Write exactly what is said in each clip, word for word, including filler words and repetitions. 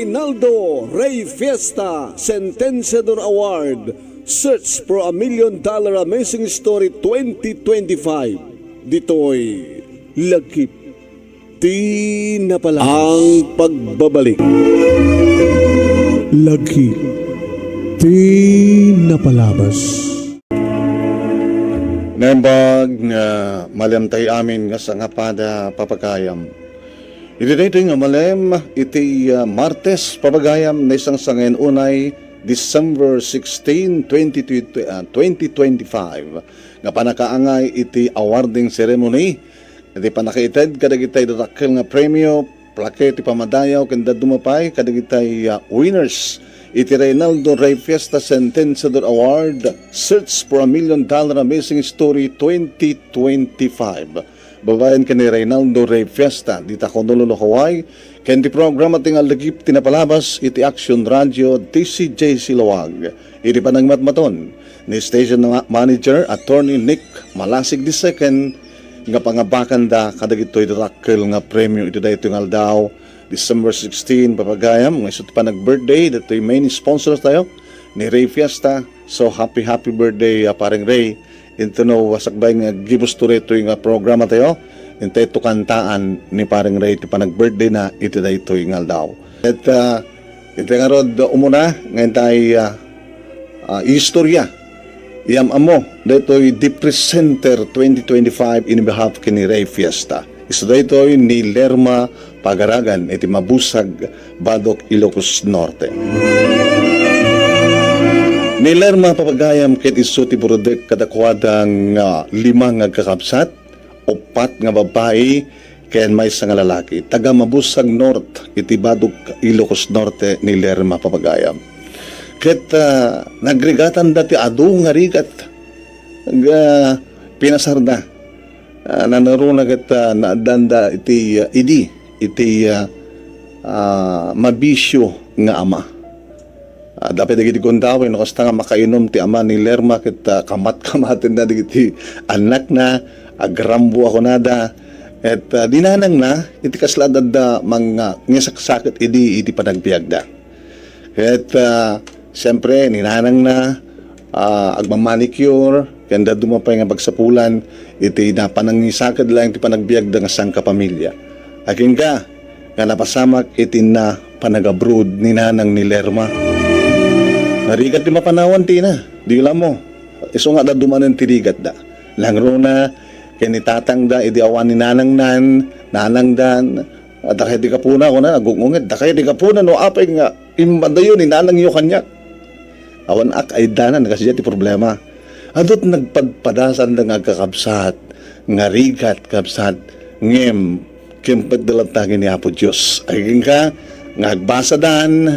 Reynaldo Rey Fiesta Sentenciador Award, Search for a Million Dollar Amazing Story twenty twenty-five. Ditoy Lagip ti Napalabas. Ang pagbabalik. Lagip ti Napalabas. Naimbag nga malemtay amin nga sangapada, papagayam. Iti daytoy nga malem, iti, ah, Martes, papagayam, naisangsangen unay, December sixteen, twenty twenty, ah, twenty twenty-five, nga pannakaangay iti awarding ceremony, iti pannakaited kadagitay dakkel nga premio, plake ti pammadayaw, ken dadduma pay kadagitay, ah, winners iti Reynaldo Rey Fiesta Sentenciador Award, Search for a Million Dollar Amazing Story twenty twenty-five. Babaen ken ni Reynaldo Rey Fiesta, dita Honolulu, Hawaii, ken ti programa ti nga Lagip ti Napalabas iti Action Radio, D C J C Laoag. Iti panagmatmaton ni Station Ma-, Manager, Attorney Nick Malasig the second, nga pangabakanda kadagitoy dakkel nga premio iti daytoy nga aldaw, December sixteen, papagayam, nga isu ti panag-birthday, daytoy main sponsor tayo, ni Rey Fiesta. So, happy, happy birthday, ah, Pareng Rey. Into no, sakbay nga gibus to daytoy nga programa tayo, intay to kantaan ni Pareng Rey ti panag-birthday na iti daytoy nga aldaw. Ket, ah, intay ngarud umuna, nga intay, ah, ah, istorya. Iyam-ammo, daytoy the presenter twenty twenty-five in behalf ken ni Rey Fiesta. Isu daytoy ni Lerma Pagaragan iti Mabusag, Badoc, Ilocos Norte. Ni Lerma papagayam ket isu ti burutek kadakuada nga lima nga agkakabsat, uppat nga babbai, ken maysa nga lalaki. Taga Mabusag North iti Badoc, Ilocos Norte ni Lerma papagayam. Ket, ah, nagrigatanda ti adu nga rigat nga pinasarda. Ah, nanaruna ket, ah, naaddanda iti, ah, idi, iti, ah, ah, mabisyo nga ama. Ah, adda pay dagiti gundaway no kasta nga makainom ti ama ni Lerma ket, ah, kamat-kamatenna dagiti annakna, agrambuak kunada. Et, ah, ni nanangna, iti kasla adda mang, ah, ngisaksaket idi, iti panagbiagda. Ket, ah, siyempre, ni nanangna, ah, agmamanicure, ken dadduma pay nga pagsapulan iti napanangisaked laeng ti panagbiagda nga sangkapamilya. Agingga nga napasamak iti na panagabroad ni nanang ni Lerma. Narigat ti mapanawan ti ina, di la mo. Isu nga adda dumanen ti rigatda. Nangruna ken ni tatangda idi awan ni nanangnan, nanangdan, "Dakay ti gapuna," kuna, nagungungit, "Dakay ti gapuna no apay nga immadayo ni nanangyo kaniak." Awan ak aiddanan, kasdiay ti problema. Adut nagpadpadasanda nga agkakabsat, nga rigat, kabsat, ngem, kimpet da latta ken ni Apo Dios. Agingga nga agbasadan,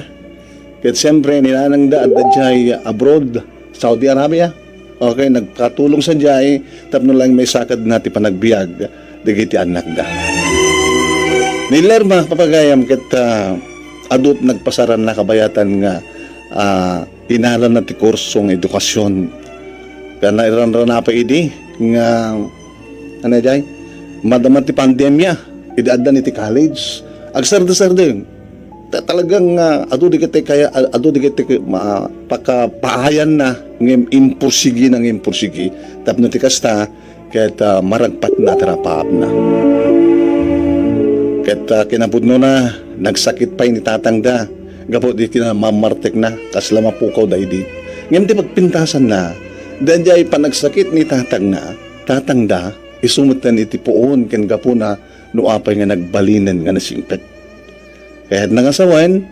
ket siempre, ni nanangda adda diay abroad, Saudi Arabia. Okay, nagpatulong sadiay tapno laeng maisakadna ti panagbiag dagiti annakda. Ni Lerma, papagayam, ket, ah, adut nagpasaranna kabayatan nga, ah, inalanna ti kurso nga edukasyon. Ket nairanrana pay idi nga, ano diay, madama ti pandemia, idi addan iti college, agsardesardeng. Ta-, talagang, ah, adu dagiti kaya, a-, adu dagiti ma-, pakapaayanna ngem impursigi na nga impursigi. Tapno ti kasta, ket, ah, maragpatna ti rapaapna. Ket, ah, kinapudnona, nagsakit pay ni tatangda gapu iti kinamammartekna, kasla mapukaw daydi. Ngem ti pagpintasanna, daydiay panagsakit ni tatangna, tatangda, isu metten iti puon ken gapuna no apay nga nagbalinen nga nasingpet. Ket nangasawen,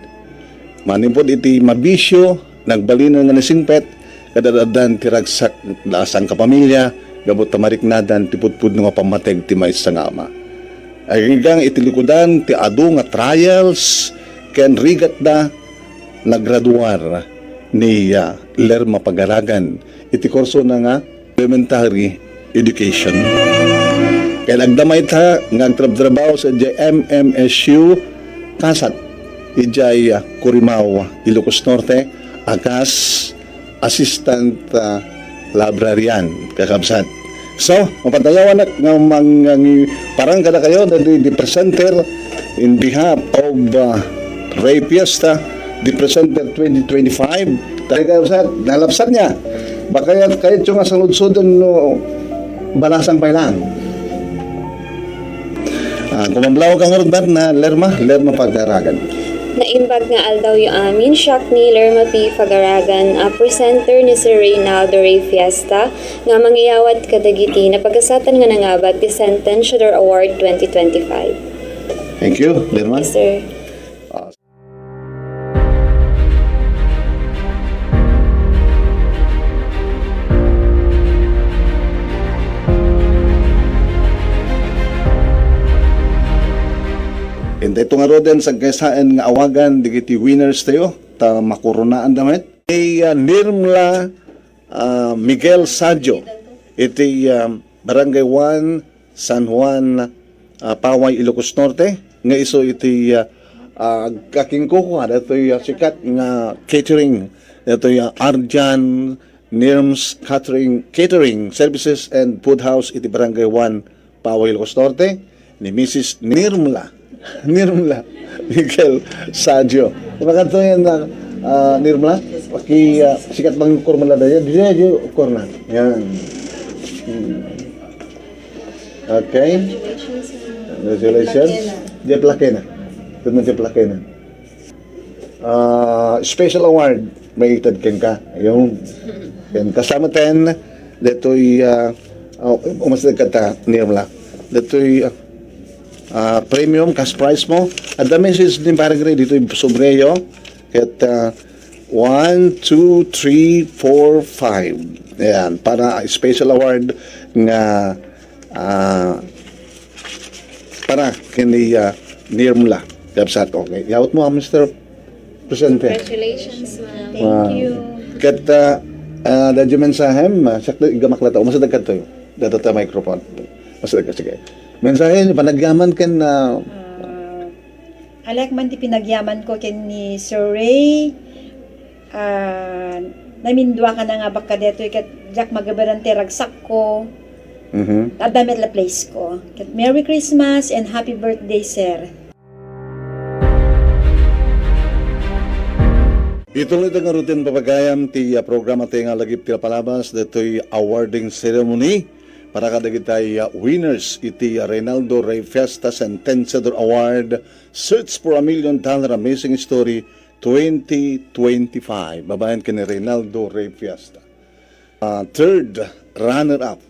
manipud iti mabisyo, nagbalinen nga nasingpet, kadadaddan ti ragsak a sangkapamilya, gapu ta mariknadan ti pudpudno nga pammateg ti maysa nga ama. Aginggang iti likudan ti adu nga trials ken rigatda, nagraduar ni, ah, Lerma Pagaragan iti kursona nga elementary education. Ket agdama ita nga agtrabtrabaho sa idiay M M S U Kasat, idiay, ah, Coorimao, Ilocos Norte, a kas assistant, ah, librarian, kakabsat. So, mapadayawanak nga mang-, ngi-, parang kadakayo, the, the presenter in behalf of, ah, Ray Fiesta, the presenter twenty twenty-five. Talaga, sir, nalapsan niya. Baka yan, kahit yung asaludsod, no, balasang pa lang. Ah, kumablaw ka ngarud, Bert, na Lerma, Lerma Pagaragan. Naimbag nga aldawyo amin, siak ni Lerma P. Fagaragan, a presenter ni Sir Reynaldo Ray Fiesta, nga mangiyawat kadagiti napagasatan nga nangabat ti Centennial Award twenty twenty-five. Thank you, Lerma. Yes, sir. Intay to ngaruden, sagkaysaen nga awagan dagiti winners tayo, ta makoronaan da met. Ni, ah, Nirmla, ah, Miguel Sadio, iti, ah, Barangay one, San Juan, ah, Paway, Ilocos Norte, nga isu iti, ah, ah, agkakingkukua datoy, ah, sikat nga catering, datoy, ah, Arjan Nirms Catering, Catering Services and Food House iti Barangay one, Paway, Ilocos Norte, ni Missus Nirmla. Nirmla Miguel Sadio. Makanto yan na, ah, Nirmla? Paki, ah, sikat bang kurmala da yan? Di, di, kurna. Yan. Hmm. Okay. Congratulations. Jeff Lakena. Ito mo Jeff Lakena. Ah, special award, may ited kenka. Yung, yung kasama ten, detoy, ah, oh, umas nagkata, Nirmla. Detoy, ah, ah, premium, cash prize mo. At the message ni Parang Ray, detoy sombrero. Ket, ah, one, two, three, four, five. Ayan, para special award nga, ah, para kini, ah, Nirmla. Kabsat, okay. Yawat mo, ah, Mister Presidente. Congratulations, ma'am. Wow. Thank you. Ket, ah, ah, dadyo mensahem, ah, sakto, igamaklata. Umasadag kadtoy. Dada ta microphone. Masadag ka, sige. Mensahe, panagyaman ken, ah, Ah, alek man ti panagyaman ko ken ni Sir Ray. Ah, namindua ka na nga bakka detoy ket diak magabaran ti ragsakko. Mhm. Adda met la place ko. Ket Merry Christmas and Happy Birthday, sir. Itong ito nga routine papagayam ti, ah, programa tayo nga lagip ti palabas, datoy awarding ceremony para kadagitay, ah, winners iti, ah, Reynaldo Rey Fiesta Sentenciador Award, Search for a Million Dollar Amazing Story twenty twenty-five. Babaen ken ni Reynaldo Rey Fiesta. Ah, third runner-up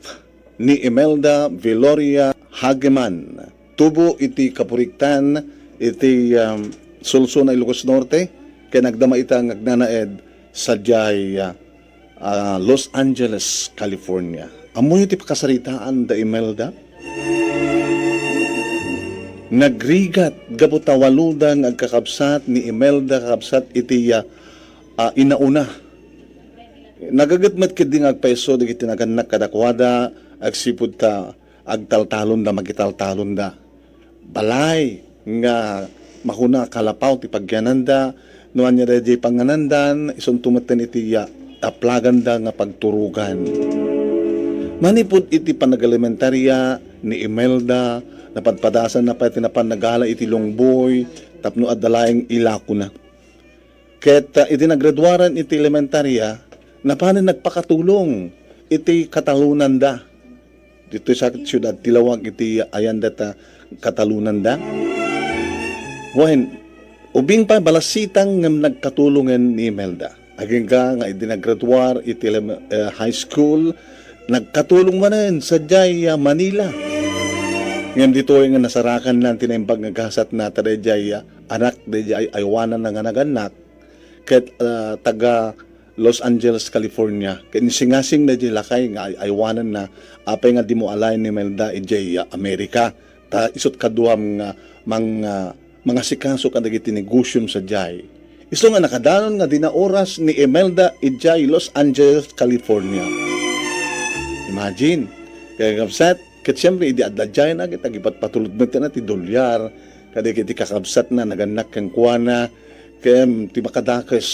ni Imelda Veloria Hageman. Tubo iti Kapuriktan iti, um, Solsona, Ilocos Norte, ken agdama ita nga agnanaed sadiay, ah, ah, Los Angeles, California. Ammoyo ti pakasaritaan da Imelda? Nagrigat gapu ta waloda nga agkakabsat ni Imelda, kakabsat iti, ah, ah, inauna. Nagaget met ketdi nga agpayso dagiti nagannak kadakuada, agsipud ta agtaltalonda, makitaltalonda. Balay nga makuna kalapaw ti pagyananda, no ania daydiay panganandan, isunto metten iti, ah, taplaganda nga pagturogan. Manipud iti panagelementarya ni Imelda, napadpadasanna pay ti napan nagala iti lungboy tapno adda laeng ilakona. Ket, ah, idi nagraduaran iti elementarya, napanen nagpakatulong iti katalonanda. Ditoy sa siudad ti Lawag iti ayanda ta katalonanda. Wen, ubing pay balasitang ngem nagkatulongen ni Imelda. Agingga nga idi nagraduar iti elem-, eh, high school, nagkatulong manen sadiay, ah, Manila. Ngem ditoy nga nasarakanna ti naimbag nga gasatna ta daydiay, ah, anak daydiay aywananna nga nagannak ket, ah, taga Los Angeles, California. Ket insingasing daydiay lakay nga ay-, aywananna, apay nga dimo alaen ni Imelda idiay, ah, Amerika. Ta isut kaduam nga mang-, ah, mangasikaso kadagiti negosiom sadiay. Isu nga nakadanon nga dina oras ni Imelda idiay Los Angeles, California. Imagine, kaya kabsat, ket siyempre, idi adda diay na, ket agipatpatulod met na ti dolyar, kadagiti kakabsatna, nagannak kenkuana, ken ti makadakes.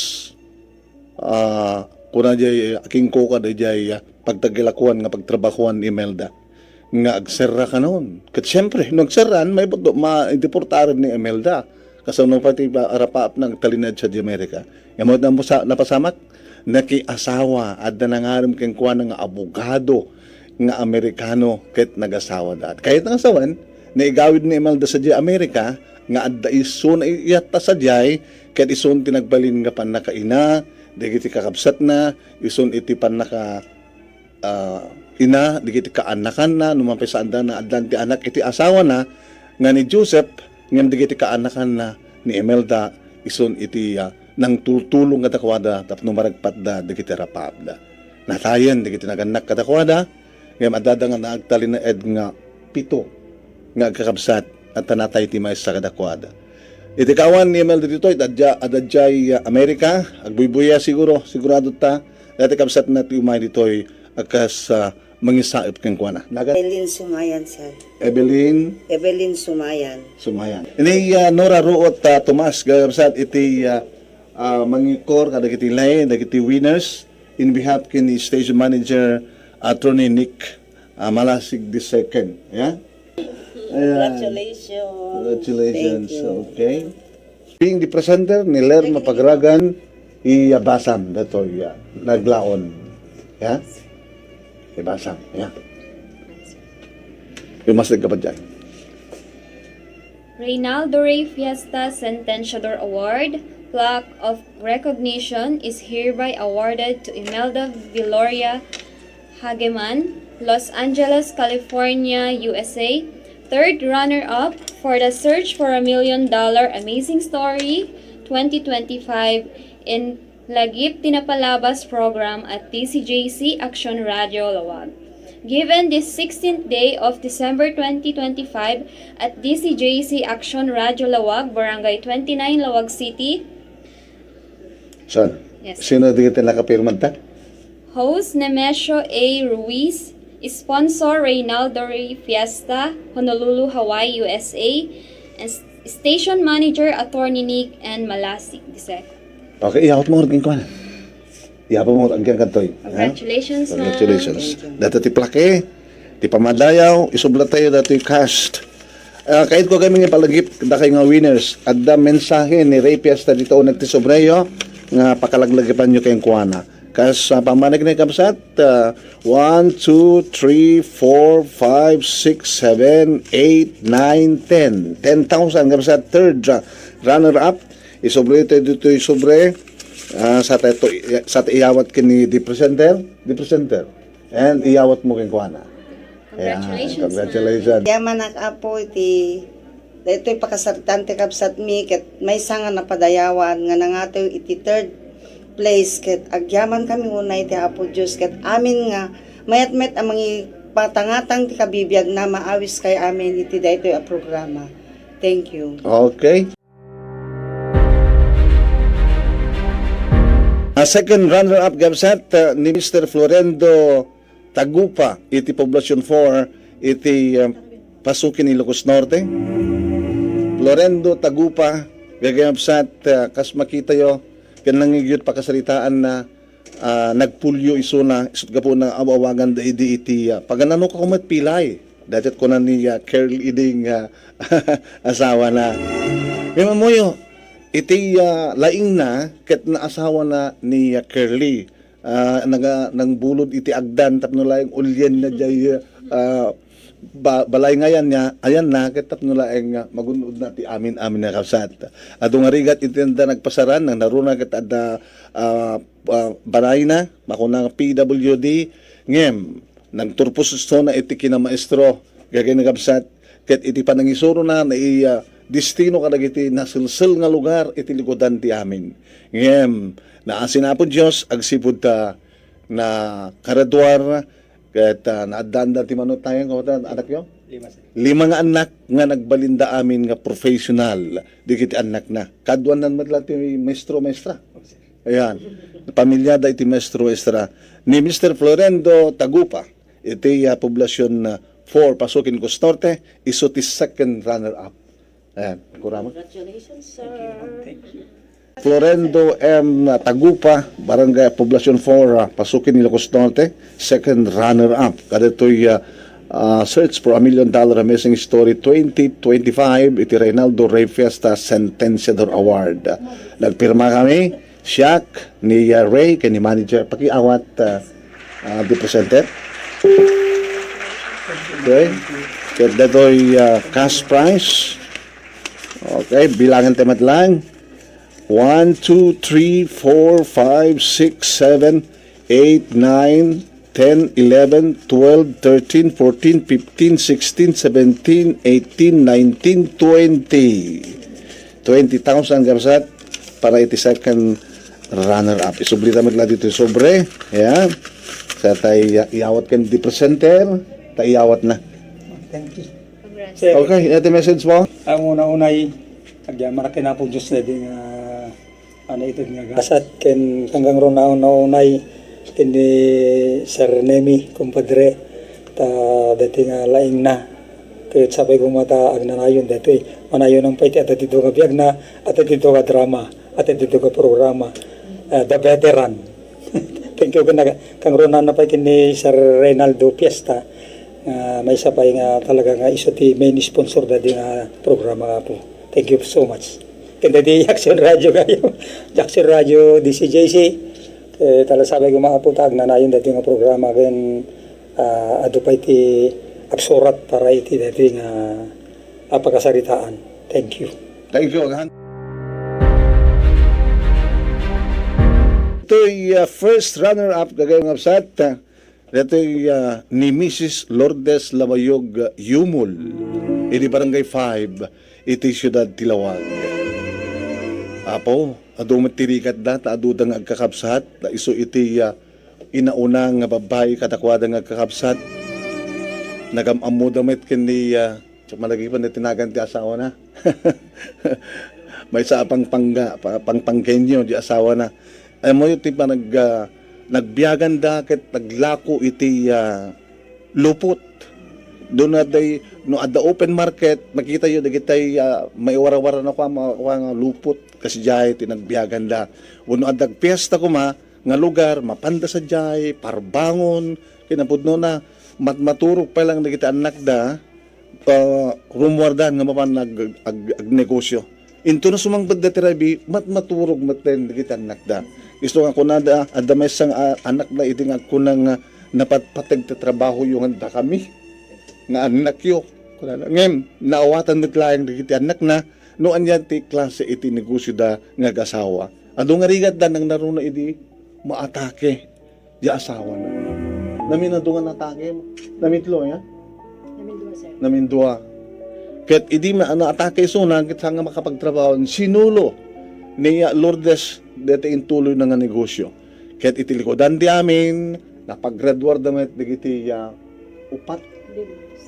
Ah, kuna jay, ah, kingko kada jay, ah, pagtagilakuan nga pagtrabahuan ni Imelda nga agserra kanon. Ket siyempre, no agserran, maibutdo, ma-, deportaren ni Imelda. Kasano pay ti ba-, rapaapna agtalinaed sadiay Amerika. Ngem napasa-, napasamak, nakiasawa, adda nangarem kenkuana nga abogado nga Amerikano ket nagasawada. Kayatna nga sawen, naigawid ni Imelda sadiay Amerika nga adda isuna iyatta sadiay, ket isun ti nagbalin nga pannakaina dagiti kakabsatna, isun iti pannaka ah, ina dagiti kaanakanna, no mapay saanda nga addan ti anak iti asawana nga ni Joseph, ngem dagiti kaanakanna ni Imelda isun iti, ah, nangtultulong kadakuada tapno maragpatda dagiti rapaapda. Natayen dagiti nagannak kadakuada, ngem addada nga naagtalinaed nga pito nga agkakabsat, ta natay ti maysa kadakuada. Iti kaawan ni Imelda ditoy, adda, adda diay, ah, Amerika, agbuybuya siguro, sigurado ta, dati kabsatna ti umay ditoy a kas, ah, mangisaep kenkuana. Nagan Evelyn Sumayan, sir. Evelyn Evelyn Sumayan. Sumayan. Ni, ah, Nora Ruot, ah, Tomas, gagabsat iti, ah, ah, mangikor kadagiti lay, dagiti winners, in behalf ken ni Station Manager Attorney Nick, ah, Malasig the second. Yeah? Ayan. Congratulations. Congratulations. Thank you. Okay. Being the presenter ni Lerma Pagragan, iyabasam datoy, ya, naglaon. Ya? Ibasam, ya. Imasig ka pa dyan. Reynaldo Rey Fiesta Sentenciador Award, plaque of recognition is hereby awarded to Imelda Viloria Hageman, Los Angeles, California, U S A, third runner-up for the Search for a Million Dollar Amazing Story twenty twenty-five in Lagip ti Napalabas program at D C J C Action Radio Lawag. Given this sixteenth day of December twenty twenty-five at D C J C Action Radio Lawag, Barangay twenty-nine, Lawag City. Saan? Yes. Sino dito nakapirma ta? Host Nemesio A Ruiz, sponsor Reynaldo Rey Fiesta, Honolulu, Hawaii, U S A, and s-, station manager Attorney Nick N Malasig the second. Okay, iyawat mo rin kuan. Iyawat mo ang kiyang kantoy. Ha? Congratulations, ma'am. Congratulations. Thank you. Dati ti plaque, ti pamadayaw, isubla tayo dati cast. Ah, kayat ko kami nga palagip, dakay nga winners. Adda mensahe ni Rey Fiesta dito uneg ti sobreyo nga pakalaglagipan nyo kayong kuana. Kas, ah, pamanik na kabsat, ah, one, two, three, four, five, six, seven, eight, nine, ten. Ten thousand kabsat, third, ah, runner-up. Isobre ito, dito isobre. Ah, sa tayo, sa tayo iyawat kini di presenter, di presenter. And iyawat mo kenkuana. Congratulations, ma'am. Congratulations. Yaman ak, Apo, iti daytoy pakasaritaan ti kabsatmi, ket maysa nga napadayawan nga nangatoy iti third place, ket agyaman kami unay ti Apo Dios, ket amin nga mayat met a mangipatangatang ti kabibiagna, maawis kay amin iti daytoy a programa. Thank you. Okay. A second runner-up, kabsat, uh, ni Mister Florendo Tagupa iti Poblacion four iti, uh, Pasukin, Ilocos Norte. Florendo Tagupa, gagayam, kabsat, uh, kas makitayo, ken nangigyud pakasaritaan na, ah, nagpulyo isuna, isut' gapuna aw-awagan da idi iti, ah, paganano ka kumet pilay. Daytoy kuna ni, ah, Curly idi nga asawa na. Ngem ammoyo, iti, ah, laing na ket naasawa na ni, ah, Curly. Ah, naga-, nangbulod iti agdan tapno laeng ulyen na jay, ah, ba-, balay nga ayan niya, ayan na, ket tapno laeng, ah, magun-od na ti amin-amin nga kabsat. Adu nga rigat iti adda nagpasaran, nang naruna ket adda, ah, ah, balayna, makuna nga P W D, ngem nagturpos isuna iti kinamaestro, gagay nga kabsat, ket iti panangisurona, nai-, ah, destino kadagiti naselsel nga lugar iti likudan ti amin. Ngem, naasin Apo Dios, agsipud ta naggraduar, ket, ah, naaddaanda ti mano tayo, nga anak yo? Lima, sir. Lima nga anak nga nagbalinda amin nga professional, dagiti annakna. Kaduanan met la ti maestro, maestra. Opo, sir. Ayan. Pamilyada iti maestro, maestra. Ni Mister Florendo Tagupa, iti, ah, Poblacion, ah, four, Pasukin, Ilocos Norte, isu ti second runner-up. Ayan, kurama. Congratulations, sir. Florendo M Tagupa, Barangay Poblacion four, ah, Pasukin, Ilocos Norte, second runner-up. Kadatoy, ah, Ah, Search for a Million Dollar Missing Story twenty twenty-five, iti Reynaldo Rey Fiesta Sentenciador Award. Nagpirma kami, siak, ni, ah, Ray, ken ni manager. Pakiawat, ah, ah, di presenter. Okay. Ket datoy, ah, cash prize. Okay, bilangan tayo met lang. One, two, three, four, five, six, seven, eight, nine, ten, eleven, twelve, thirteen, fourteen, fifteen, sixteen, seventeen, eighteen, nineteen, twenty. Twenty thousand, kabsat, para iti second runner-up. Isubli ta met la ditoy sobre. Ayan. Sa tay iyawat ken di presenter, ta iyawat na. Thank you. Sir, okay, iti message mo? Ang una-unay, agyamanak ken Apo Dios daydi nga, ano, ito nga gasat, ken hanggang ron nauna-unay, ken ni Sir Nemi, kumpadre, ta daydi nga laingna. Ket sapay koma ta agnanayon daytoy. Manayon pay ti adda dito nga biagna, adda dito nga drama, adda dito nga programa. Ah, the veteran. Thank you, kang, kang Ronan na pay ken ni Sir Reynaldo Fiesta. Nga maysa pay nga talaga nga isu ti main sponsor daydi nga programa nga po. Thank you so much. Ken daydi Action Radio kayo. Action Radio, D C J C. Eh, talaga sapay koma Apo ta agnanayon daydi nga programa ken, ah, adu pay ti agsurat para iti daydi nga, ah, pakasaritaan. Thank you. Thank you, aghan. Itoy, ah, first runner-up, gagayong absat, ah, datoy, ah, ni Missus Lourdes Labayog, ah, Yumol, iti Barangay five, iti Siudad ti Laoag. Apo, adu met ti rikatda, ta aduda nga agkakabsat, ta isu iti, ah, inauna nga babbai kadakuada nga agkakabsat. Nagam-ammoda met ken ni, ah, Sa malagipan ti tinagan ti asawana. Maysa a pangpangga, pa-, pangpanggenyo di asawana. Ammoyo ti panag-, ah, nagbiaganda ket naglako iti, ah, lupot. Doon na day, no adda open market, makitayo dagitay, ah, maiwarawara na kua, ma-, kua nga lupot. Kasi diay ti nagbiaganda. Wenno adda agpiesta koma nga lugar, mapanda sadiay, parbangon, kinapudnona, mat-, maturog pay lang dagiti annakda, ah, rummuardan nga mapan ag-, ag-, agnegosyo. Intono sumangpet dayta rabii, mat-, maturog metten dagiti annakda. Isu nga kunada, adda maysa nga, ah, annakda iti nga agkuna nga, "Napatpateg ti trabahoyo nga dakami nga annakyo." Kunada. Ngem, naawatan met laeng dagiti annakna no ania ti klase iti negosioda nga agasawa. Adu nga rigatda nangnaruna idi maatake. Di asawana. Namin adu nga natake. Namitlo, ya? Namindua, sir. Namindua. Ket idi ma-, naatake isuna, ket saan nga makapagtrabaho, sinulo ni, ah, Lourdes deti intuloy na nga negosyo. Ket iti likudan di amin, napagraduarda met dagiti, ah, upat,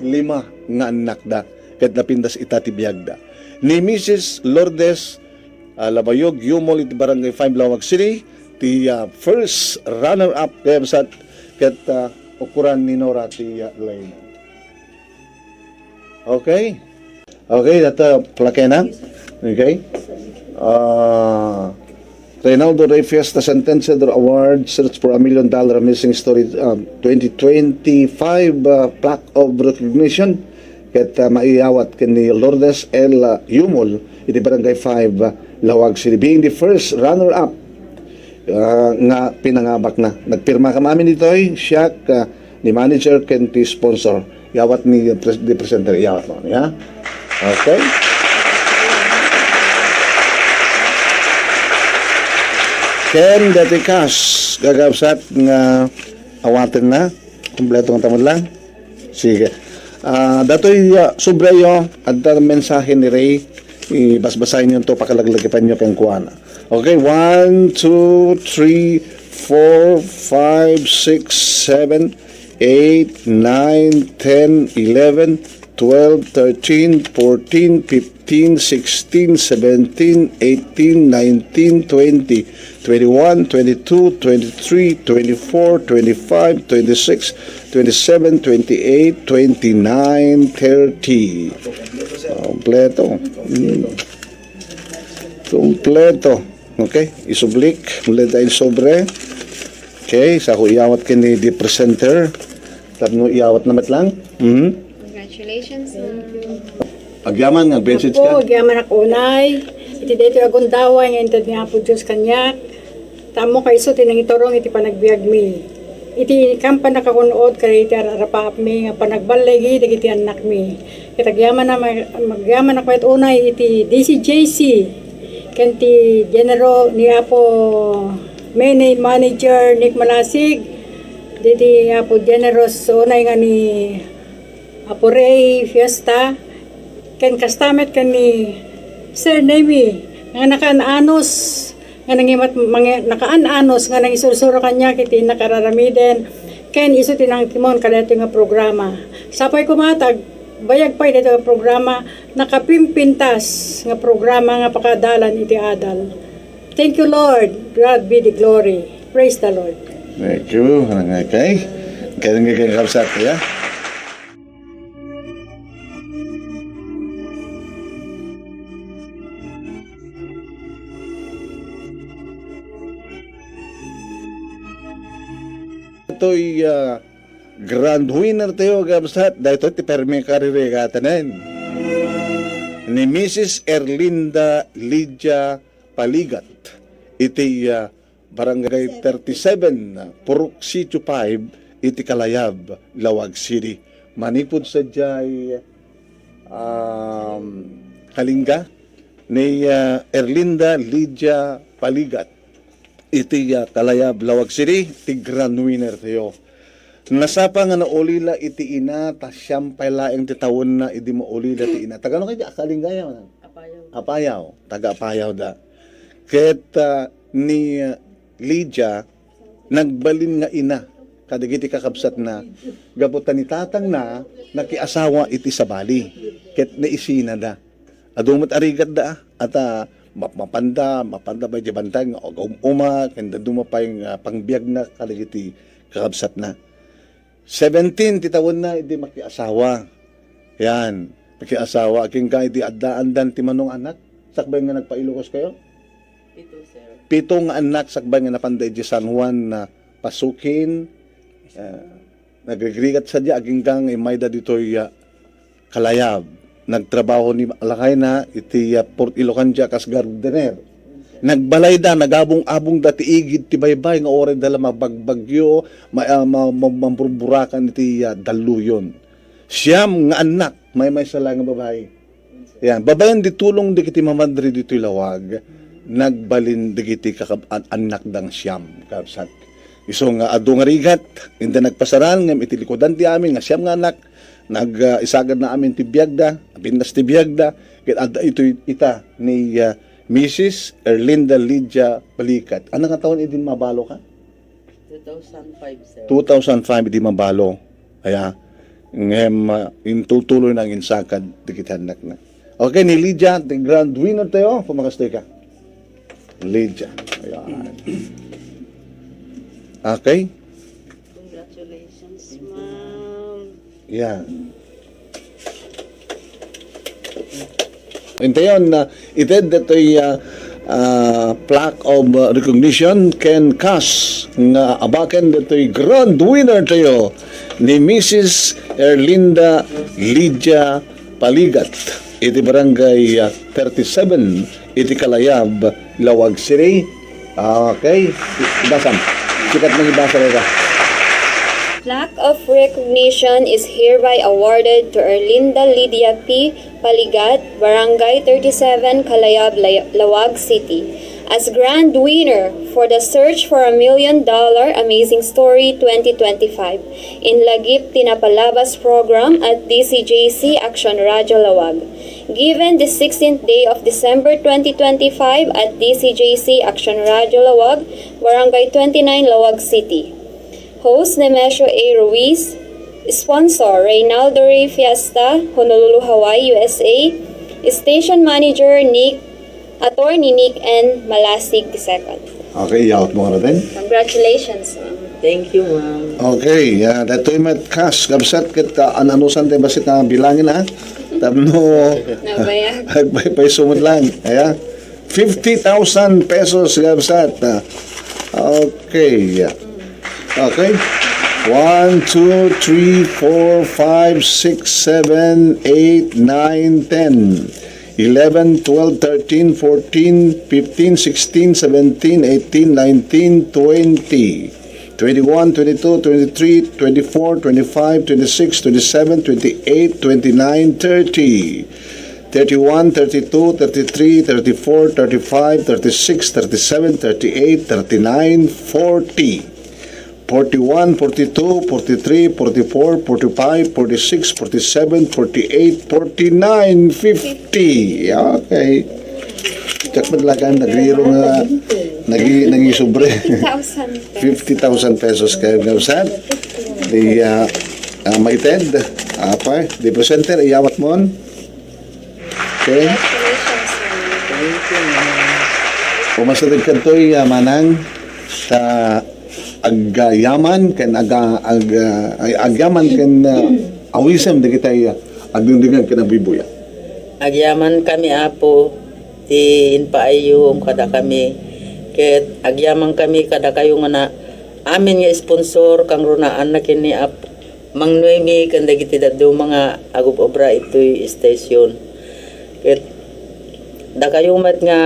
lima nga annakda. Ket napintas ita ti biagda. Ni Missus Lourdes, ah, Labayog Yumol iti Barangay five, Laoag City, ti, ah, first runner-up kayabsat ket, ah, ukuran ni Nora ti, ah, line. Okay? Okay, data plakena. Okay? Ah, Reynaldo Rey Fiesta Sentenciador Award, Search for a Million Dollar Missing Story, um, twenty twenty-five, uh, Plaque of Recognition. Ket, uh, maiyawat ken ni Lourdes L. Yumol, iti Barangay five, uh, Laoag City, being the first runner-up, uh, nga pinangabakna. Nagpirma kami amin ditoy, siak, uh, ni manager ken ti sponsor. Iyawat ni pres-, di presenter, iyawat mo, ya? Okay. Ken dati kas, gagabsat nga awaten na. Kompleto nga tamad lang. Sige. Ah, datoy, ah, subrayo, adda mensahe ni Ray. Ibasbasaenyo to, pakalaglagipanyo kenkuana. Okay, one, two, three, four, five, six, seven, eight, nine, ten, eleven, twelve, thirteen, fourteen, fifteen, sixteen, seventeen, eighteen, nineteen, twenty, twenty-one, twenty-two, twenty-three, twenty-four, twenty-five, twenty-six, twenty-seven, twenty-eight, twenty-nine, thirty. Kompleto. Mm. Kompleto. Okay, isublik. Mula tayo sobre. Okay, sa ako iyawat ken ni the presenter. Tapno iyawatna met lang. Mhm. Congratulations, ma'am. Agyaman nga benefits ka. Apo, agyaman ak unay. Iti daytoy a gundaway nga inted ni Apo Dios kaniak. Tapno isu ti nangiturong iti panagbiagmi. Iti kampan a kakunud kadagiti ar-arapaapmi nga panagballigi dagiti annakmi. Ket agyaman a mag-, agyaman ak met unay iti D C J C ken ti General ni Apo Mene Manager Nick Malasig, diti Apo Generous unay nga ni Apo Ray Fiesta, ken kasta met ken ni Sir Nemy, nga nakaan-anos, nga nangimat-, mangi-, nakaan-anos nga nangisursuro kaniak iti innak ar-aramiden, ken isu ti nangtimon kadaytoy nga programa. Sapay koma ta agbayag pay daytoy nga programa, nakapimpintas nga programa nga pakadalan iti adal. Thank you, Lord. God be the glory. Praise the Lord. Thank you. Ano nga kay? Kaya nga kay kabsat, ya? Ito'y, ah, grand winner tayo, kabsat. Dahil ito, ti permi karirigatanen. Ni Missus Erlinda Lydia Paligat. Iti, ah, Barangay thirty-seven, Purok Sitio five, iti Kalayab, Laoag City. Manipud sadiay, um, kalingga ni, uh, Erlinda Lydia Paligat. Iti, uh, Kalayab, Laoag City, ti grand winner tayo. Nasapa nga naulila iti ina, ta siam pay laeng ti tawenna idi maulila ti ina. Tagano kay di akalingga ya? Apayaw. Apayaw, taga Apayaw da. Ket, ah, ni, ah, Lydia, nagbalin nga ina kadagiti kakabsatna, gapu ta ni tatangna nakiasawa iti sabali, ket naisina da. Adu met a rigatda, ah, at, ah, map-, mapanda, mapanda pay diay bantay nga agum-uma, ken dadduma pay nga pangbiagna kadagiti kakabsatna. Seventeen ti tawenna idi makiasawa. Yan, makiasawa. Agingga idi addaandan ti mano nga anak, sakbay nga nagpa-Ilocos kayo? Pito, sir. Pito nga anak sakbay nga napanda idiay San Juan na pasukin. Ah, nagrigrigat sadiay, agingga nga immayda ditoy, ah, Kalayab. Nagtrabaho ni lakayna iti, ah, Port Ilocandia kas gardener. Nagbalayda, nagabung-abungda ti igid ti baybay nga uray da la mabagbagyo, ma-, ah, ma-, ma-, mamburburakan iti, ah, dalluyon. Siam nga annak, maymaysa laeng nga babai. Yan, babaen di tulong dagiti mamadri ditoy Laoag, nagbalin dagiti kakab-, an-, annakda nga siam, kabsat. Isu nga adu nga rigat, inda nagpasaran, ngem iti likudan ti amin nga siam nga anak, nag, ah, isagadna amin ti biagda, napintas ti biagda, ket adda itoy ita ni, ah, Missus Erlinda Lydia Balikat. Ano nga taon idi mabalo ka? Two thousand five, sir. Two thousand five idi mabalo. Aya, ngem, ah, intutuloy na ang insakad dagiti annakna. Okay, ni Lydia, the grand winner tayo. Pumakastoy ka. Lydia. Ayan. Okay. Congratulations, ma'am. Yan. Intayon, ah, ited datoy, ah, ah, plaque of, ah, recognition ken cash nga abaken datoy grand winner tayo ni Missus Erlinda Lydia Paligat iti barangay, ah, thirty-seven iti Kalayab, Laoag City. Okay. Ibasam. Sikat mong ibasa, Rera. Plaque of recognition is hereby awarded to Erlinda Lydia P. Paligat, Barangay thirty-seven, Kalayab, Lay-, Laoag City, as grand winner for the Search for a Million Dollar Amazing Story twenty twenty-five in Lagip Tinapalabas Program at D C J C Action Radio Laoag. Given the sixteenth day of December twenty twenty-five at D C J C Action Radio Laoag, Barangay twenty-nine, Laoag City. Host, Nemesio A. Ruiz. Sponsor, Reynaldo Rey Fiesta, Honolulu, Hawaii, U S A. Station Manager, Nick, Attorney Nick N. Malasig the second. Okay, yaot mo ka na din. Congratulations, ma'am. Thank you, ma'am. Okay, ah, datoy met cash, kabsat, ket, ah, an-anusan tayo bassit nga bilangin, ha? Tapno Nabayag. Agpaypayso met lang. Aya. Fifty thousand pesos, kabsat. Ah, okay. Okay. One, two, three, four, five, six, seven, eight, nine, ten, eleven, twelve, thirteen, fourteen, fifteen, sixteen, seventeen, eighteen, nineteen, twenty, twenty-one, twenty-two, twenty-three, twenty-four, twenty-five, twenty-six, twenty-seven, twenty-eight, twenty-nine, thirty, thirty-one, thirty-two, thirty-three, thirty-four, thirty-five, thirty-six, thirty-seven, thirty-eight, thirty-nine, forty, forty-one, forty-two, forty-three, forty-four, forty-five, forty-six, forty-seven, forty-eight, forty-nine, fifty. Okay. Check mo talaga ang nagriro nga nagi-, nangisobre. Fifty thousand pesos. Fifty thousand pesos kayo nga usan. Di, ah, ah, maited. Apa, di presenter, iyawat mon. Okay? Congratulations, sir. Thank you, Manang. Umasideg kadtoy, ah, Manang, ta agyaman ken aga-, ag-, ah, ay, agyaman ken, ah, awisem dagiti, ah, agdingdingag ken agbuybuya. Agyaman kami, Apo, ti impaayum kadakami, ket agyaman kami kadakayo nga na-, amin nga sponsor, kangrunaan na ken ni Ap-, Mang Noemi ken dagiti dadduma nga agub-obra itoy station. Ket dakayo met nga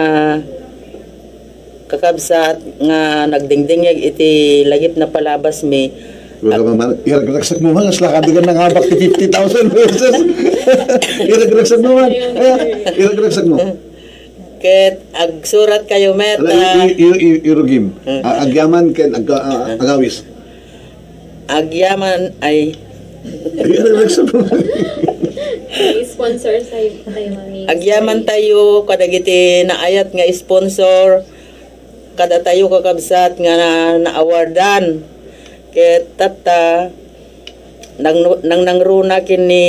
kakabsat nga nagdingdingeg iti lagip na palabasmi. Wala ka man, iragragsak mo man, kasla ka di ka nangabak ti fifty thousand pesos. Iragragsak mo man. Ay, iragragsak mo. Ket agsurat kayo met, Ala, ah, i-, i-, i-, irugim. Hmm. Ah, agyaman ken ag-, ah, agawis. Agyaman ay Ay, iragragsak mo man. May sponsor tayo, tayo, Mami. Agyaman tayo kadagiti naayat nga sponsor, kadatayo kakabsat nga na-, naawardan. Ket tatta, nang-, nang-, nangruna ken ni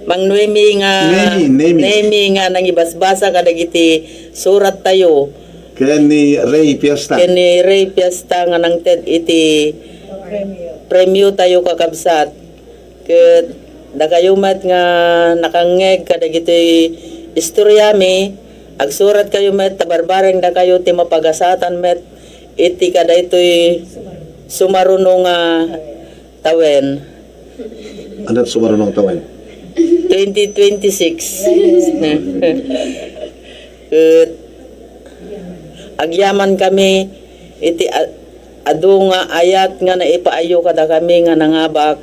Mang Noemi nga Nemi, Nemi. Nemi nga nangibasbasa kadagiti surat tayo. Ken ni Ray Fiesta. Ken ni Ray Fiesta nga nangted iti premio tayo, kakabsat. Ket dakayo met nga nakangngeg kadagiti istoriami, agsurat kayo met ta barbareng dakayo ti mapagasatan met iti kadaytoy sumaruno nga tawen. Ania ti sumaruno nga tawen? Twenty twenty-six. Ket agyaman kami iti a-, adu nga ayat nga naipaayo kadakami nga nangabak,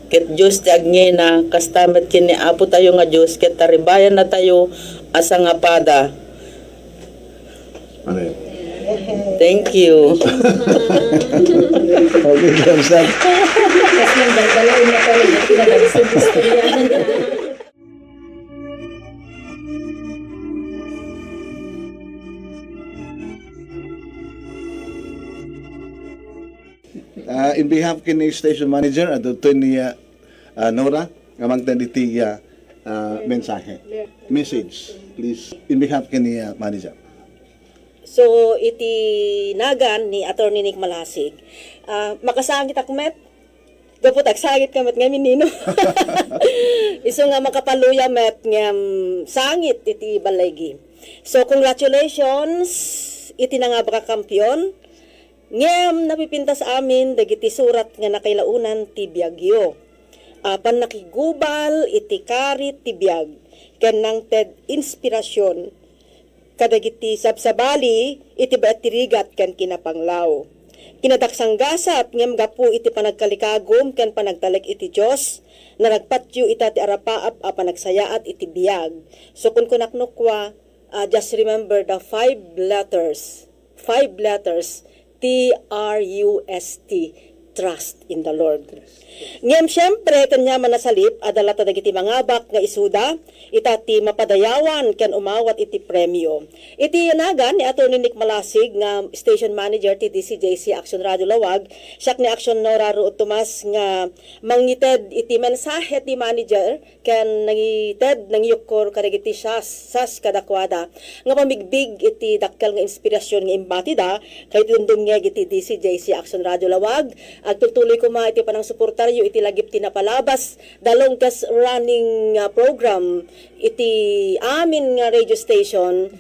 ket Dios ti agngina, kasta met ken ni Apo tayo nga Dios, ket taribayanna tayo a sangapada. Amen. Thank you. Okay, Kamsat. Kasi ang dagdalaw niya pa rin, pinagagsa gusto niya. Ah, in behalf ken ni station manager, adu to ni, ah, ah, Nora, nga mangted iti, ah, ah, mensahe. Message, please. In behalf ken ni, ah, manager. So, iti nagan ni Attorney Nick Malasig, ah, makasangit ak met, gapu ta agsangit ka met ngamin, Nino. Isu nga makapaluya met ngem sangit iti balay gi. So, congratulations iti nangabak a kampiyon. Ngem napipintas amin dagiti surat nga nakailaonan ti biagyo. Apan nakigubal iti karit ti biag ken nangted inspirasyon kadagiti sabsabali iti bayat ti rigat ken kinapanglaw. Kinadaksanggasat ngem gapu iti panagkalikagum ken panagtalek iti Dios, naragpatyo ita ti arapaap a panagsayaat iti biag. So, kunkunak no kua, ah, just remember the five letters. Five letters, T R U S T, trust in the Lord. Ngem siempre, ken ania man a salip, adda latta dagiti mangabak nga isuda, ita ti mapadayawan ken umawat iti premio. Iti nagan ni Attorney Nick Malasig nga station manager ti D C J C Action Radio Lawag, siak ni Action Nora Ruot Tomas nga mangited iti mensahe ti manager, ken nangited, nangyukkor kadagiti sas, sas kadakuada nga pamigbig iti dakkel nga inspirasyon nga imbatida, ket iti dumdumngeg iti D C J C Action Radio Lawag. Agtultuloy koma iti panangsuportaryo iti lagip ti napalabas, the longest running, ah, program iti amin nga radio station.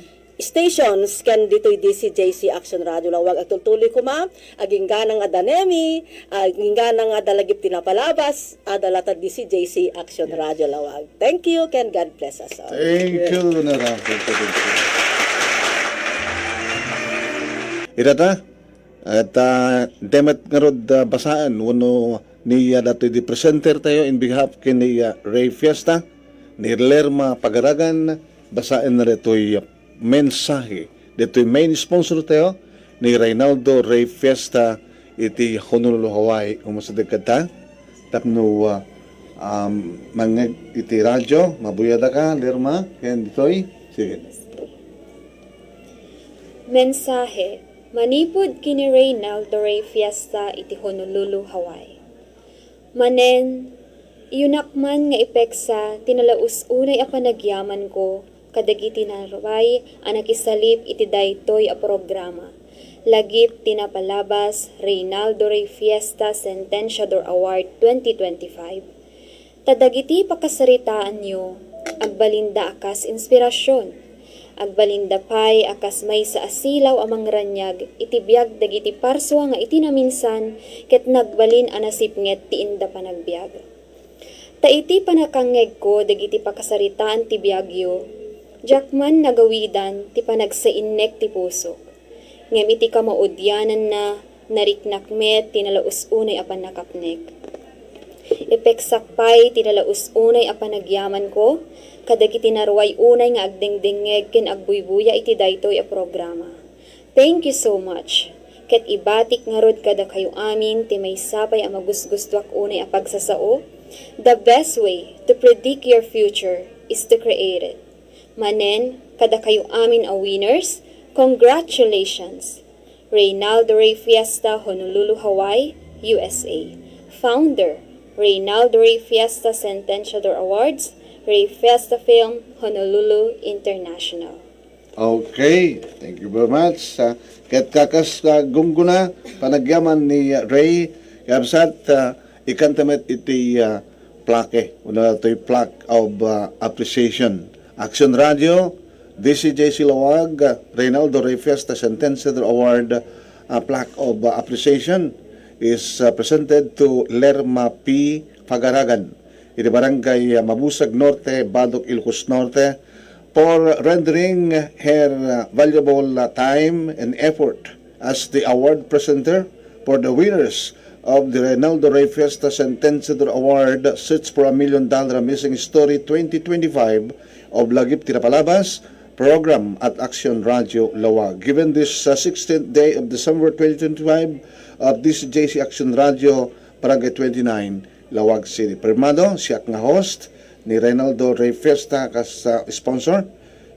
stations ken ditoy D C J C Action Radio Lawag. Agtultuloy koma, agingganang adda Nemi, agingganang adda lagip ti napalabas, adda latta D C J C Action Radio Lawag. Thank you, ken God bless us all. Thank you, Nara. Thank you, thank you. Ita ta, at, ah, demet ngarud, ah, basaen wenno ni, ah, datoy di presenter tayo in behalf ken ni, ah, Ray Fiesta, ni Lerma Pagaragan, basaen na datoy, ah, mensahe ditoy main sponsor tayo ni Reynaldo Ray Fiesta iti Honolulu, Hawaii. Umasideg kata tapno, ah, um, mangngeg iti radyo. Mabuyadaka, Lerma, ken ditoy. Sige. Mensahe manipud ken ni Reynaldo Ray Fiesta iti Honolulu, Hawaii. Manen, iyunak man nga ipeksa ti nalaus-unay a panagyamanko kadagiti naruay a nakisalip iti daytoy a programa, lagip ti napalabas Reynaldo Ray Fiesta Sententiador Award twenty twenty-five. Ta dagiti pakasaritaanyo, agbalinda a kas inspirasyon. Agbalinda pay a kas maysa a silaw a mangraniag iti biag dagiti parsua nga iti naminsan ket nagbalin a nasipnget ti inda panagbiag. Ta iti pannakangngegko dagiti pakasaritaan ti biagyo, diak man nagawidan ti panagsainnek ti pusok. Ngem iti kamaudiananna, nariknak met ti nalaus-unay a pannakapnek. Ipeksak pay ti nalaus-unay a panagyamanko kadagiti naruay unay nga agdengdengngeg ken agbuybuya iti daytoy a programa. Thank you so much. Ket ibatik ngarud kadakayo amin ti maysa pay a magusgustuak unay a pagsasao. The best way to predict your future is to create it. Manen, kadakayo amin a winners, congratulations! Reynaldo Ray Fiesta, Honolulu, Hawaii, U S A. Founder, Reynaldo Ray Fiesta Sententiador Awards, Ray Fiesta Film, Honolulu International. Okay, thank you very much. Ah, ket kakas, ah, gunggona, panagyaman ni, ah, Ray, kabsat, ah, ikanta met iti, ah, plaque, wenno datoy plaque of, ah, appreciation. Action Radio, D C J C Lawag, ah, Reynaldo Ray Fiesta Sententiador Award, ah, plaque of, ah, appreciation is, ah, presented to Lerma P Fagaragan, iti Barangay, ah, Mabusag Norte, Badoc, Ilocos Norte, for rendering her, ah, valuable, ah, time and effort as the award presenter for the winners of the Reynaldo Ray Fiesta Sententiador Award, Search for a Million Dollar Missing Story twenty twenty-five of Lagip ti Napalabas program at Action Radio Lawag. Given this, uh, sixteenth day of December twenty twenty-five at D C J C Action Radio, Barangay twenty-nine, Lawag City. Pirmado, siak nga host, ni Reynaldo Ray Fiesta kas, uh, sponsor,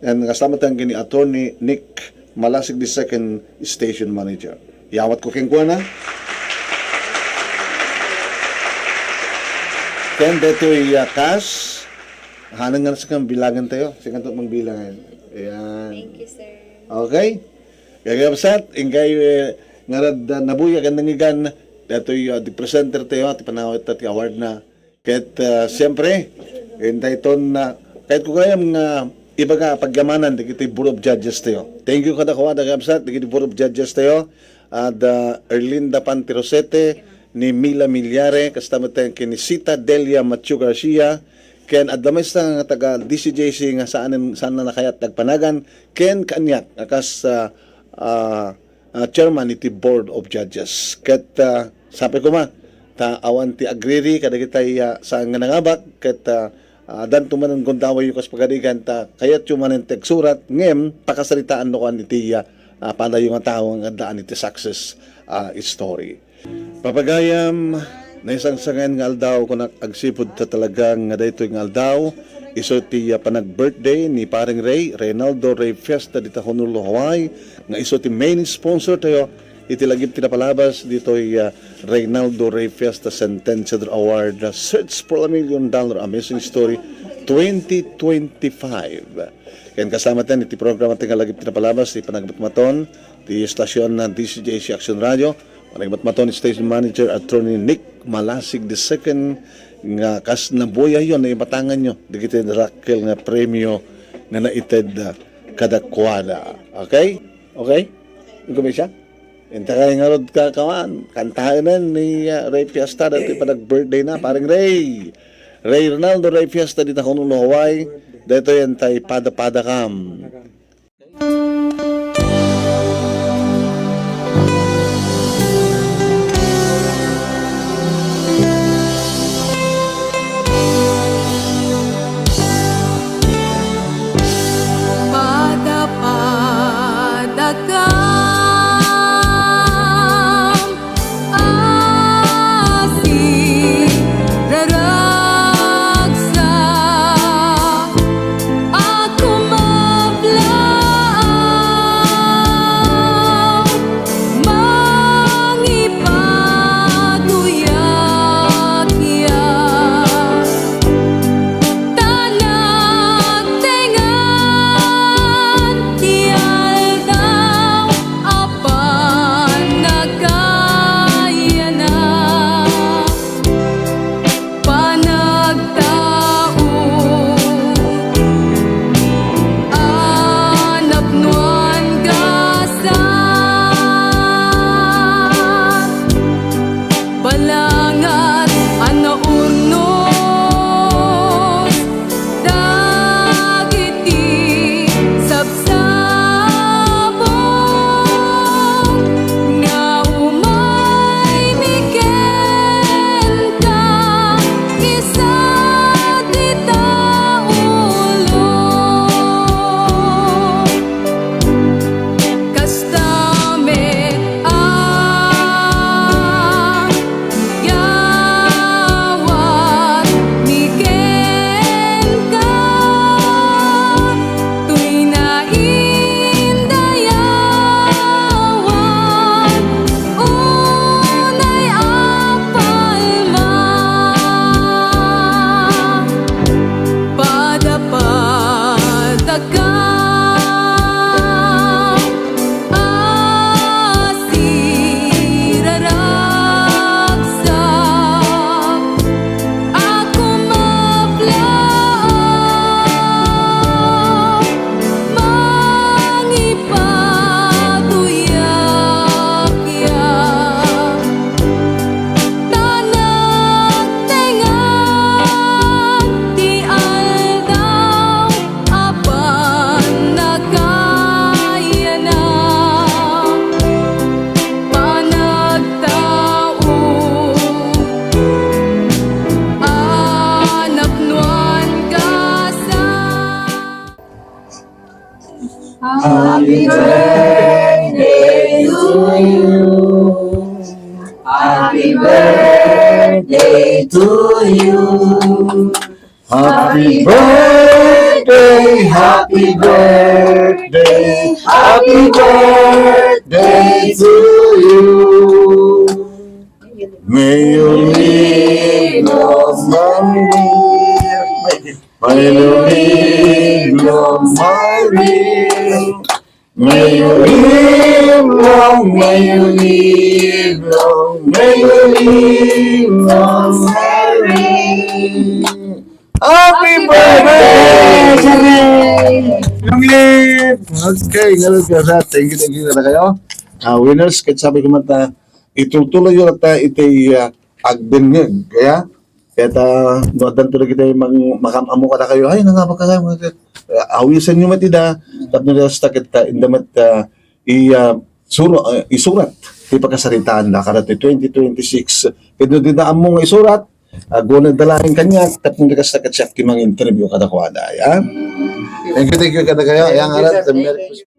and kasama tayo ni Attorney Nick Malasig the second, station manager. Yawat ko kenkuana. Ken detoy, uh, kas, hanang nga sa kang bilangan tayo. Sige to mang bilangan. Ayan. Thank you, sir. Okay? Kaya kapsat, ingkay, eh, ngarad, uh, nabuya kan nangigan, detoy, uh, di presenter tayo, ti panawit ti award na. Ket, ah, siyempre, intay ton na, ket ko gayam nga ibaga pagyamanan dagiti Board of Judges tayo. Thank you kadakuada, kabsat, dagiti Board of Judges tayo. Adda Erlinda Pantirosete, ni Mila Milyare, kasta met ken ni Sita Delia Matthew Garcia, ken adda maysa nga taga D C J C nga saan, saan na nakayat dagpanagan, ken kaniak, a kas, ah, ah, ah, chairman iti Board of Judges. Ket, ah, sapay koma, ta awan ti agriri kadagitay, ah, saan nga nangabak, ket, ah, ah, danto manen gundawayyo kas pagarigan, ta kayatyo manen ti agsurat, ngem pakasaritaanno kan iti, ah, ah, panayo nga tao nga addaan iti success, ah, story. Papagayam, naisangsangayan nga aldaw, kunak agsipud ta talaga nga daytoy nga aldaw, isu ti, ah, panag-birthday ni Paring Ray, Reynaldo Ray Fiesta dita Honolulu, Hawaii, nga isu ti main sponsor tayo iti lagip ti napalabas ditoy, ah, Reynaldo Ray Fiesta Sententiador Award, ah, Search for a Million Dollar Amazing Story twenty twenty-five. Ken kasama tayo iti programa ti nga lagip ti napalabas, ti panagmatmaton, ti istasyon na D C J C Action Radio, panagmatmaton, station manager, Attorney Nick Malasig the second, nga kas nabuyayo, naibatanganyo, dagiti dakkel nga premio nga naited, ah, kadakuada. Okay? Okay? Inka siya? Inta kay ngarud ka, kaman, kantaen ni, ah, Ray Fiesta, daytoy panag-birthday na, paring Ray. Ray Ronaldo Ray Fiesta, dita Honolulu, Hawaii. Daytoy, intay Pada-pada Kam. Pada-pada Kam. Asiraragsak a kumablaw, mangipaguyakyak. Ta nagtengan ti aldaw a panagayana, panagtao a napnoan gasat. Balangat a naurnos dagiti sabsabong nga umaymi kenka, isat dita ulo. Kasta met a yawat mi kenka, toy naindayawan unay a palma. Pada-pada Kam, asiraragsak a kumablaw, mangipaguyakyak. Ta nagtengan ti aldaw a panagayana, panagtao a napnoan gasat. Happy birthday to you. Happy birthday to you. Happy birthday, happy birthday, happy birthday to you. May you live long and live. May you live long, may live. May you live long, may you live long, may you live long, may live. Happy birthday, Sir Ray! Long live! Okay, ngarud, thank you, thank you, kada kayo. Ah, winners, ket sabi ko man ta, itultuloy yo ta iti, ah, agdengngeg, kaya, ket, ah, no addanto dagiti mang-, makam-ammo kadakayo, ay, nangabak ka, ah, awisenyo met ida, tapno kasta ket, ah, inda met, ah, i-, ah, suro-, ah, isurat ti pakasaritaanda kada ti twenty twenty-six. Ket no dida ammo nga isurat, agunayda laeng kaniak, tapno kasta ket siak ti mang-interview kadakuada, ya. Thank you, thank you kadakayo. Thank you, sir. Thank you.